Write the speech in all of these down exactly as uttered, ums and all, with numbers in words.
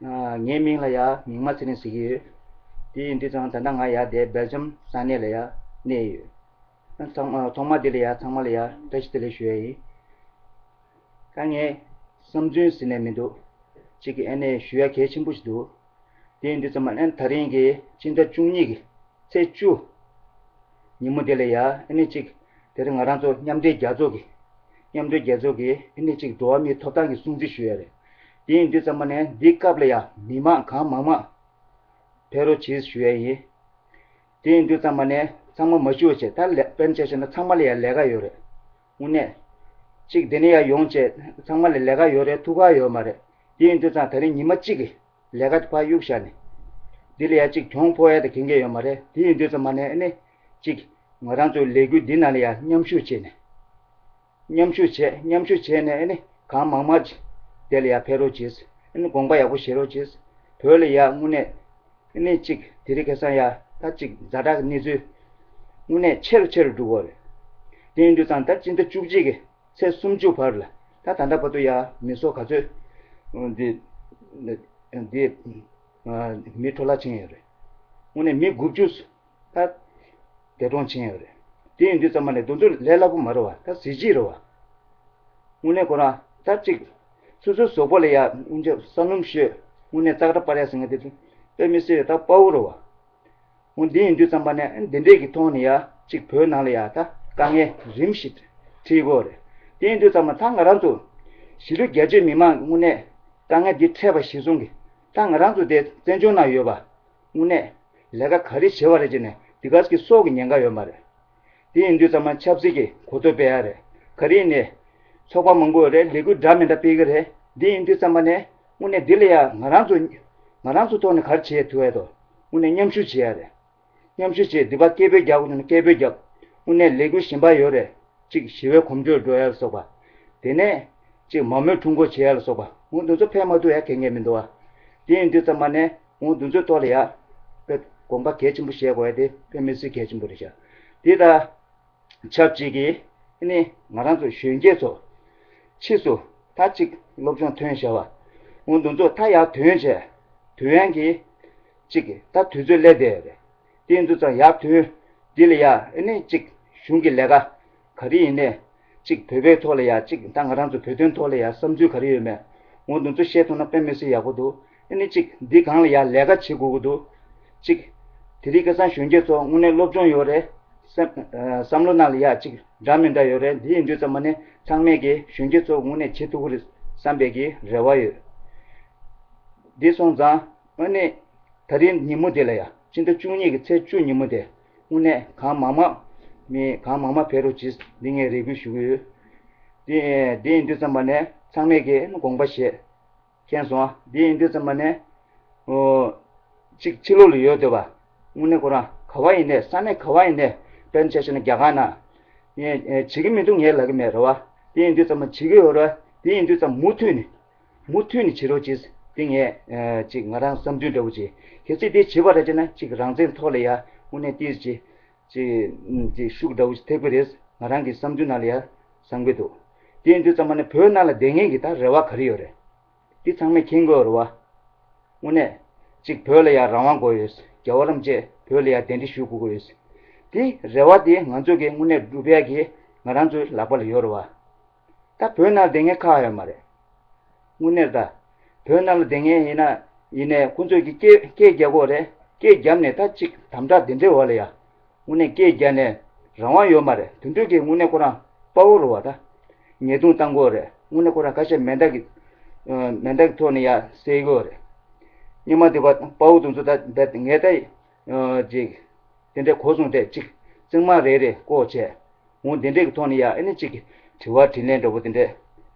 ཨ། ངའི་མིང་ལ་ཡ་མིག་དམར་ཚེ་རིང་ཟེར་གྱི་ཡོད། དེ་ཡིན་དུས་ཙང་ད་ལྟ་ང་ཡ་དེ་སྦེལ་ཇམ་ས་གནས་ལ་ཡ་གནས་ཡོད། ཚང་མ་ཐོག་མ་དེ་ལ་ཡ་ཚང་མ་ལ་ཡ་བཀྲ་ཤིས་བདེ་ལེགས་ཞུ་ཡ་ཡིན། ད་ངས་བསམ་ཚུལ་ཟེར་ནས་མི་འདུག་གཅིག་གི་ཨ་ནི་ཞུ་ཡ་གལ་ཆེན་པོ་ཞིག་འདུག་དེ་ཡིན་དུས་ཙམ་པ་ནས་ད་རིང་གི་སྤྱི་ཟླ་བཅུ་གཉིས་ཀྱི་ཚེས་བཅུ་ཉིན་མོ་དེ་ལ་ཡ་ཨ་ནི་གཅིག་དེ་རིང་ང་རང་ཚོ་མཉམ་འབྲེལ་རྒྱལ་ཚོགས་ཀྱི་མཉམ་འབྲེལ་རྒྱལ་ཚོགས་ཀྱི་ཨ་ནི་གཅིག་འགྲོ་བ་མིའི་ཐོབ་ཐང་གི་སྲུང་བརྩི་ཞུ་ཡ་རེད། དེ་ཡིན་དུས་ཙམ་པ་ནས་འདི་སྐབས་ལ་ཡ་མི་མང་གང་མང་མང་ཕེབས་རོགས་གྱིས་ཞུ་ཡ་ཡིན། དེ་ཡིན་དུས་ཙམ་པ་ནས་ཚང་མ་མ་ཞུ་བ་བྱས། ད་ལས་དཔེར་ན་ཆ་བཞག་ན་ཚང་མ་ལ་ཡང་ལས་ཀ་ཡོད་རེད། དངོས་གནས་གཅིག་དེ་ནས་ཡར་ཡོང་བྱས་ཚང་མ་ལ་ལས་ཀ་ཡོད་རེད། ཐུགས་ཁག་ཡོད་མ་རེད། དེ་ཡིན་དུས་ཙང་ད་རིང་ཉི་མ་གཅིག་གི་ལས་ཀ་དེ་ཕར་གཡུག་བཞག་ནས་འདི་ལ་ཡང་གཅིག་གྱོང་ཕོག་ཡ་དེ་གང་གང་ཡོད་མ་རེད། དེ་ཡིན་དུས་ཙམ་པ་ནས་ཨ་ནི་གཅིག་ང་རང་ཚོའི་ལས་འགུལ་འདི་ནང་ལ་ཡང་མཉམ་ཞུགས་བྱས་ནས། མཉམ་ཞུགས་བྱས། མཉམ་ཞུགས་བྱས་ནས་ཨ་ནི་གང་མང་མང་ཅིག་དེ་ལ་ཡར་ཕེབས་རོགས་གྱིས། ཨ་ནི་དགོངས་པ་ཡག་པོ་བཞེས་རོགས་གྱིས། བོད་ལ་ཡ་དངོས་གནས་ཨ་ནི་གཅིག་དེ་རིང་ཁ་སང་ཡ་ད་གཅིག་ཛ་དྲག་གི་གནས་ཚུལ་དངོས་གནས་ཆེ་རུ་ཆེ་རུ་འགྲོ་གི་ཡོད་རེད། དེ་ཡིན་དུས་ཙང་ད་སྤྱི་ཟླ་བཅུ་གཅིག་གི་ཚེས་སུམ་ཅུ་བར་ལ་ད་ད་ལྟ་བར་དུ་ཡ་མི་སོ་ག་ཚོད་འདི་འདི་མི་འཕྲོ་བརླག་ཕྱིན་ཡོད་རེད། དངོས་གནས་མི་དགུ་བཅུ། ད་འདས་གྲོངས་ཕྱིན་ཡོད་རེད། དེ་ཡིན་དུས་ཙམ་པ་ནས་འདི་ཚོ་ལས་སླ་པོ་མ་རེད་བ། ད་གཟི་བརྗིད་རེད་བ། དངོས་གནས་ཁོ་རང་ད་གཅིག་སོ་སོའི་གཟུགས་པོ་ལ་ཡ་དངོས་གནས་ས་སྣུམ་བཤོས། དངོས་གནས་ཙག་སྒྲ་སྤར་ཡ་ཟེར་མཁན་དེ་ཚོ་དཔེ་མི་སྲིད་ཡོད། ད་དཔའ་བོ་རེད་བ། འོ་འདི་ཡིན་དུས་ཙམ་པ་ནས་འདི་འདྲས་ཀྱི་ཐོག་ནས་ཡ་གཅིག་བོད་ནང་ལ་ཡ་ད་དཀའ་ངལ་རིམ་བཞིན་འཕྲད་ཀྱི་ཡོད་རེད། དེ་ཡིན་དུས་ཙམ་པ་ད་ང་རང་ཚོ་གཞིས་ལུས་རྒྱ་ཆེའི་མི་མང་དངོས་གནས་དཀའ་ངལ་འདི་འཕྲད་པ་གཞིར་བཟུང་གིས་ད་ང་རང་ཚོ་དེ་བཙན་བྱོལ་ནང་ཡོད་པ། དངོས་གནས་ལས་ཀ་ག་རེ་བྱེད་པ་རེད་ཅེ་ནས་འདི་ག་གི་སྲོག་གི་ཉེན་ཁ་ཡོད་མ་རེད། དེ་ཡིན་དུས་ཙམ་པ་ཆབ་སྲིད་ཀྱི་གོ་རྟོགས་སྤེལ་ཡ་རེད། ག་རེ་ཡིན་ནས་ཚོགས་པ་མང་པོ་ཡོད་རེད། ལས་འགུལ་འདྲ་མི་འདྲ་སྤེལ་གི་རེད། འདི་ཡིན་དུས་ཙམ་པ་ནས་དངོས་གནས་འདི་ལ་ཡ་ང་རང་ཚོ་ང་རང་ཚོ་ཐོག་ནས་ག་རེ་བྱེད་ཐུབ་ཡ་དོ། དངོས་གནས་མཉམ་ཞུགས་བྱེད་ཡ་རེད། མཉམ་ཞུགས་བྱས་འདི་པ་སྐད་འབོད་རྒྱག་དགོས་ན་སྐད་འབོད་རྒྱག་དངོས་གནས་ལས་འགུལ་གཞན་པ་ཡོད་རེད། གཅིག་ཞི་བའི་གོམ་བགྲོད་འགྲོ་ཡ་ལ་སོགས་པ། དེ་ནས་གཅིག་མ་རྨོས་ཁྲོམ་སྐོར་བྱེད་ཡ་ལ་སོགས་པ། འོ་འདི་ཚོ་ཕན་མ་ཐོགས་ཡ་གང་ཡང་མི་འདུག་བ། དེ་ཡིན་དུས་ཙམ་པ་ནས་འོ་འདི་ཚོའི་ཐོག་ལ་ཡ་དཔེ་དགོངས་པ་གལ་ཆེན་པོ་བཞེས་དགོས་ཡ་དེ་དཔེ་མི་སྲིད་གལ་ཆེན་པོ་རེད་ཤག་དེ་ད་ཆབས་ཅིག་གིས་ཨ་ནི་ང་རང་ཚོ་གཞོན་སྐྱེས་ཚོ་ཕྱིས་སུ་ད་གཅིག་སློབ་སྦྱོང་ཐོན་བཞག་པ། འོ་འདི་ཚོ་ད་ཡར་ཐོན་བྱས་ཐོན་ཡག་གི་གཅིག་ད་དུས་ཚོད་སླེབས་བསྡད་ཡོད་རེད། དེ་ཡིན་དུས་ཙང་ཡར་ཐོན་འདི་ལ་ཡ་ཨ་ནི་གཅིག་གཞུང་གི་ལས་ཀ་ག་རེ་ཡིན་ནའི་གཅིག་བོད་པའི་ཐོག་ལ་ཡ་གཅིག་ད་ང་རང་ཚོ་བོད་དོན་ཐོག་ལ་ཡ་བསམ་ཚུལ་ག་རེ་ཡོད་མེད། འོ་འདི་ཚོ་བཤད་ཐུབ་ན་དཔེ་མི་སྲིད་ཡག་པོ་འདུག་ཨ་ནི་གཅིག་འདི་སྒང་ལ་ཡ་ལས་ཀ་བྱེད་དགོས་ཀྱི་འདུག་གཅིག་དེ་རིང་ཁ་སང་གཞོན་སྐྱེས་ཚོ་དངོས་གནས་སློབ་སྦྱོང་ཡོད་རེད། སེམས་ཨ་བསམ་བློ་ནང་ལ་ཡ་གཅིག་འདྲ་མི་འདྲ་ཡོད་རེད། འདི་ཡིན་དུས་ཙམ་པ་ནས་ཚང་མས་ཀྱི་གཞོན་སྐྱེས་ཚོ་དངོས་གནས་བྱེད་ཐུབ་ཀྱི་རེད་བསམ་པའི་གི་རེ་བ་ཡོད། འདི་སོང་ཙང་ཨ་ནི་ད་རིང་ཉིན་མོ་དེ་ལ་ཡ་སྤྱི་ཟླ་བཅུ་གཉིས་ཀྱི་ཚེས་བཅུ་ཉིན་མོ་དེ་དངོས་གནས་གང་མང་མང་མི་གང་མང་མང་ཕེབས་རོགས་གྱིས། འདི་ངས་རེ་སྐུལ་ཞུ་གི་ཡོད། འདི་འདི་ཡིན་དུས་ཙམ་པ་ནས་ཚང་མས་ཀྱི་དགོངས་པ་བཞེས། མཁྱེན་སོང་ཨ། འདི་ཡིན་དུས་ཙམ་པ་ནས་ཨོ་གཅིག་ཕྱི་ལོགས་ལ་ཡོད་འདོད་པ། དངོས་གནས་ཁོ་རང་ག་བ་ཡིན་ནས་ས་གནས་ག་བ་ཡིན་ནས་དཔེར་ན་ཆ་བཞག་ན་རྒྱ་གར་ནང་ངས་བྱེད་ཀྱི་མི་འདུག་ངས་ལབ་ཀྱི་མེད་རེད་བ། དེ་ཡིན་དུས་ཙམ་པ་བྱེད་ཀྱི་ཡོད་རེད་བ། དེ་ཡིན་དུས་ཙམ་མུ་མཐུད་ནས་མུ་མཐུད་ནས་བྱེད་རོགས་གྱིས། དེ་ངས་ཅིག་ང་རང་བསམ་ཚུལ་འདྲ་བོ་ཅིག་གལ་སྲིད་དེ་བྱེད་པ་རེད་ཅེ་ན་ཅིག་རང་བཙན་ཐོག་ལ་ཡ་དངོས་གནས་ཏིས་ཅིག་ཅིག་ཅིག་ཤུགས་འདྲ་བོ་ཅིག་ཐེབས་ཀྱི་རེད། ང་རང་གི་བསམ་ཚུལ་ནང་ལ་ཡ་བསམ་གྱི་འདུག་དེ་ཡིན་དུས་ཙམ་པ་ནས་བོད་ནང་ལ་བསྡད་མཁན་གྱི་ད་རེ་བ་ག་རེ་ཡོད་རེད། འདི་ཚང་མས་མཁྱེན་དགོས་རེད་བ། དངོས་གནས། གཅིག་བོད་ལ་ཡང་རང་དབང་དགོས་ཡོད། རྒྱལ་བ་རིན་པོ་ཆེ་བོད་ལ་ཡང་གདན་འདྲེན་ཞུ་དགོས་ཀྱི་ཡོད། དེ་རེ་བ་དེ་ང་ཚོ་གིས་དངོས་གནས་སྒྲུབ་ཡག་གི་ང་རང་ཚོའི་ལག་པ་ལ་ཡོད་རེད་བ། ད་བོད་ནང་ལ་བསྡད་མཁན་ཁག་ཡོད་མ་རེད། དངོས་གནས་ད། བོད་ནང་ལ་བསྡད་མཁན་ཡིན་ན་ཡིན་ནའི་ཁོང་ཚོས་ཀྱི་སྐད་སྐད་རྒྱག་དགོས་རེད། སྐད་བརྒྱབ་ནས་ད་གཅིག་དམ་དྲག་དེ་འདྲའི་འོག་ལ་ཡ། དངོས་གནས་སྐད་རྒྱག་ནས་རང་དབང་ཡོད་མ་རེད། དེ་འདྲ་གི་དངོས་གནས་ཁོ་རང་དཔའ་བོ་རེད་བ་ད། ཉེས་རྡུང་བཏང་གི་ཡོད་རེད། དངོས་གནས་ཁོ་རང་ཁ་ཤས་མེ་མདའ་གི་ཨ་མེ་མདའ་གི་ཐོག་ནས་ཡར་བསད་ཀྱི་ཡོད་རེད། སྔོན་མ་དེ་བ་དཔའ་བོ་དེ་ཚོ་ད་ད་ངས་ད་ཨ་ཅིག་དེ་འདྲའི་གོ་སོང་སྟེ་ཅིག་གཙང་མ་རེ་རེ་བཀོག་བྱས། འོ་དེ་འདྲའི་གི་ཐོག་ནས་ཡར་ཨ་ནི་ཅིག་གི་དྲི་བ་དྲིས་ལན་འདྲ་པོ་དེ་འདྲས་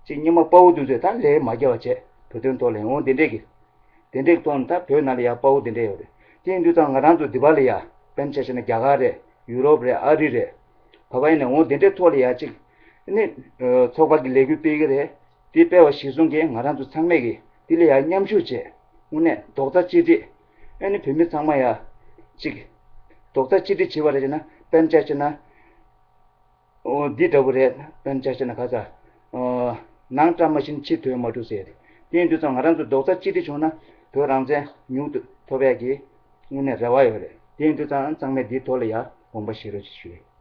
ཅིག་སྔོན་མ་དཔའ་བོ་དེ་ཚོས་ད་ལས་མ་རྒྱག་པ་བྱས། བོད་དོན་ཐོག་ལ་འོ་དེ་འདྲའི་གི་དེ་འདྲའི་ཐོག་ནས་ད་བོད་ནང་ལ་ཡ་དཔའ་བོ་དེ་འདྲ་ཡོད་རེད། དེ་ཡིན་དུས་ཙང་ང་རང་ཚོ་འདི་པ་ལ་ཡ་དཔེར་ན་ཆ་བཞག་ན་རྒྱ་གར་རེད། ཡུ་རོབ་རེད། ཨ་རི་རེད། ག་པར་ཡིན་ནའི་འོ་དེ་འདྲའི་ཐོག་ལ་ཡ་གཅིག་ནི་ཚོགས་པ་གི་ལས་འགུལ་སྤེལ་གི་རེད། དེ་སྤེལ་བ་གཞིར་བཟུང་གིས་ང་རང་ཚོ་ཚང་མས་གི་དེ་ལ་ཡ་མཉམ་ཞུགས་བྱས། དངོས་གནས་རྡོག་རྩ་གཅིག་སྒྲིལ། ཨ་ནི་བོད་མི་ཚང་མ་ཡ་གཅིག་རྡོག་རྩ་གཅིག་སྒྲིལ་བྱས་པ་རེད་ཅེ་ན་དཔེར་ན་ཆ་བཞག་ན། འོ་འདི་འདྲ་པོ་རེད། དཔེར་ན་ཆ་བཞག་ན་ཁ་ཚ། ཨོ། ནང་བཀྲ་མ་ཤིས་ན་ཕྱི་དོན་མ་འགྲུབ་ཟེར། དེ་ཡིན་དུས་ཙང་ང་རང་ཚོ་རྡོག་རྩ་གཅིག་སྒྲིལ་བྱུང་ན་ བོད་རང་བཙན་མྱུར་དུ་ཐོབ་ཡག་གི་དངོས་གནས་རེ་བ་ཡོད་རེད། དེ་ཡིན་དུས་ཙང་ཚང་མས་འདིའི་ཐོག་ལ་ཡ་དགོངས་པ་བཞེས་རོགས་ཞེས་ཞུ་ཡས།